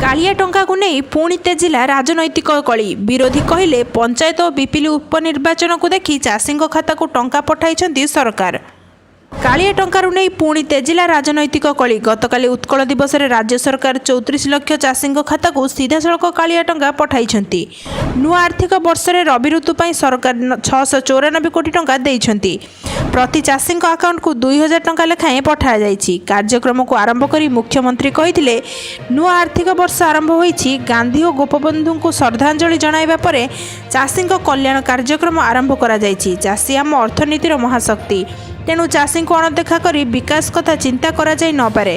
କାଳିଆ ଟଙ୍କାକୁ ନେଇ ପୁଣି ତେଜିଲା ରାଜନୈତିକ କଳି। ବିରୋଧୀ କହିଲେ, ପଞ୍ଚାୟତ ଓ ପିପିଲି ଉପନିର୍ବାଚନକୁ ଦେଖି ଚାଷୀଙ୍କ ଖାତାକୁ ଟଙ୍କା ପଠାଇଛନ୍ତି ସରକାର। କାଳିଆ ଟଙ୍କାରୁ ନେଇ ପୁଣି ତେଜିଲା ରାଜନୈତିକ କଳି। ଗତକାଲି ଉତ୍କଳ ଦିବସରେ ରାଜ୍ୟ ସରକାର 34 ଲକ୍ଷ ଚାଷୀଙ୍କ ଖାତାକୁ ସିଧାସଳଖ କାଳିଆ ଟଙ୍କା ପଠାଇଛନ୍ତି। ନୂଆ ଆର୍ଥିକ ବର୍ଷରେ ରବି ଋତୁ ପାଇଁ ସରକାର 694 କୋଟି ଟଙ୍କା ଦେଇଛନ୍ତି। ପ୍ରତି ଚାଷୀଙ୍କ ଆକାଉଣ୍ଟକୁ 2000 ଟଙ୍କା ଲେଖାଏଁ ପଠାଯାଇଛି। କାର୍ଯ୍ୟକ୍ରମକୁ ଆରମ୍ଭ କରି ମୁଖ୍ୟମନ୍ତ୍ରୀ କହିଥିଲେ, ନୂଆ ଆର୍ଥିକ ବର୍ଷ ଆରମ୍ଭ ହୋଇଛି। ଗାନ୍ଧୀ ଓ ଗୋପବନ୍ଧୁଙ୍କୁ ଶ୍ରଦ୍ଧାଞ୍ଜଳି ଜଣାଇବା ପରେ ଚାଷୀଙ୍କ କଲ୍ୟାଣ କାର୍ଯ୍ୟକ୍ରମ ଆରମ୍ଭ କରାଯାଇଛି। ଚାଷୀ ଆମ ଅର୍ଥନୀତିର ମହାଶକ୍ତି। ତେଣୁ ଚାଷୀଙ୍କୁ ଅଣଦେଖା କରି ବିକାଶ କଥା ଚିନ୍ତା କରାଯାଇ ନପାରେ।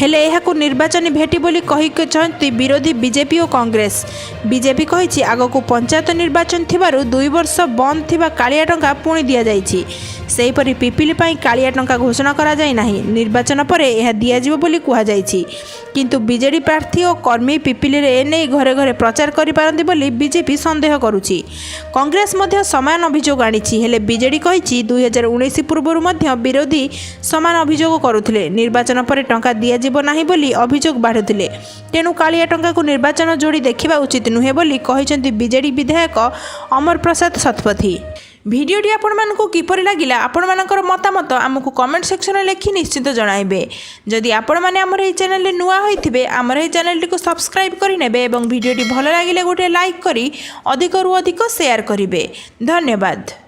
ହେଲେ ଏହାକୁ ନିର୍ବାଚନୀ ଭେଟି ବୋଲି କହିଛନ୍ତି ବିରୋଧୀ ବିଜେପି ଓ କଂଗ୍ରେସ। ବିଜେପି କହିଛି, ଆଗକୁ ପଞ୍ଚାୟତ ନିର୍ବାଚନ ଥିବାରୁ 2 ବର୍ଷ ବନ୍ଦ ଥିବା କାଳିଆ ଟଙ୍କା ପୁଣି ଦିଆଯାଇଛି। ସେହିପରି ପିପିଲି ପାଇଁ କାଳିଆ ଟଙ୍କା ଘୋଷଣା କରାଯାଇ ନାହିଁ। ନିର୍ବାଚନ ପରେ ଏହା ଦିଆଯିବ ବୋଲି କୁହାଯାଇଛି। କିନ୍ତୁ ବିଜେଡି ପ୍ରାର୍ଥୀ ଓ କର୍ମୀ ପିପିଲିରେ ଏନେଇ ଘରେ ଘରେ ପ୍ରଚାର କରିପାରନ୍ତି ବୋଲି ବିଜେପି ସନ୍ଦେହ କରୁଛି। କଂଗ୍ରେସ ମଧ୍ୟ ସମାନ ଅଭିଯୋଗ ଆଣିଛି। ହେଲେ ବିଜେଡି କହିଛି, 2019 ପୂର୍ବରୁ ମଧ୍ୟ ବିରୋଧୀ ସମାନ ଅଭିଯୋଗ କରୁଥିଲେ। ନିର୍ବାଚନ ପରେ ଟଙ୍କା ଦିଆଯିବ ନାହିଁ ବୋଲି ଅଭିଯୋଗ ବାଢ଼ୁଥିଲେ। ତେଣୁ କାଳିଆ ଟଙ୍କାକୁ ନିର୍ବାଚନ ଯୋଡ଼ି ଦେଖିବା ଉଚିତ ନୁହେଁ ବୋଲି କହିଛନ୍ତି ବିଜେଡି ବିଧାୟକ ଅମର ପ୍ରସାଦ ଶତପଥୀ। ଭିଡ଼ିଓଟି ଆପଣମାନଙ୍କୁ କିପରି ଲାଗିଲା, ଆପଣମାନଙ୍କର ମତାମତ ଆମକୁ କମେଣ୍ଟ ସେକ୍ସନରେ ଲେଖି ନିଶ୍ଚିତ ଜଣାଇବେ। ଯଦି ଆପଣମାନେ ଆମର ଏହି ଚ୍ୟାନେଲରେ ନୂଆ ହୋଇଥିବେ, ଆମର ଏହି ଚ୍ୟାନେଲଟିକୁ ସବସ୍କ୍ରାଇବ୍ କରିନେବେ ଏବଂ ଭିଡ଼ିଓଟି ଭଲ ଲାଗିଲେ ଗୋଟିଏ ଲାଇକ୍ କରି ଅଧିକରୁ ଅଧିକ ସେୟାର କରିବେ। ଧନ୍ୟବାଦ।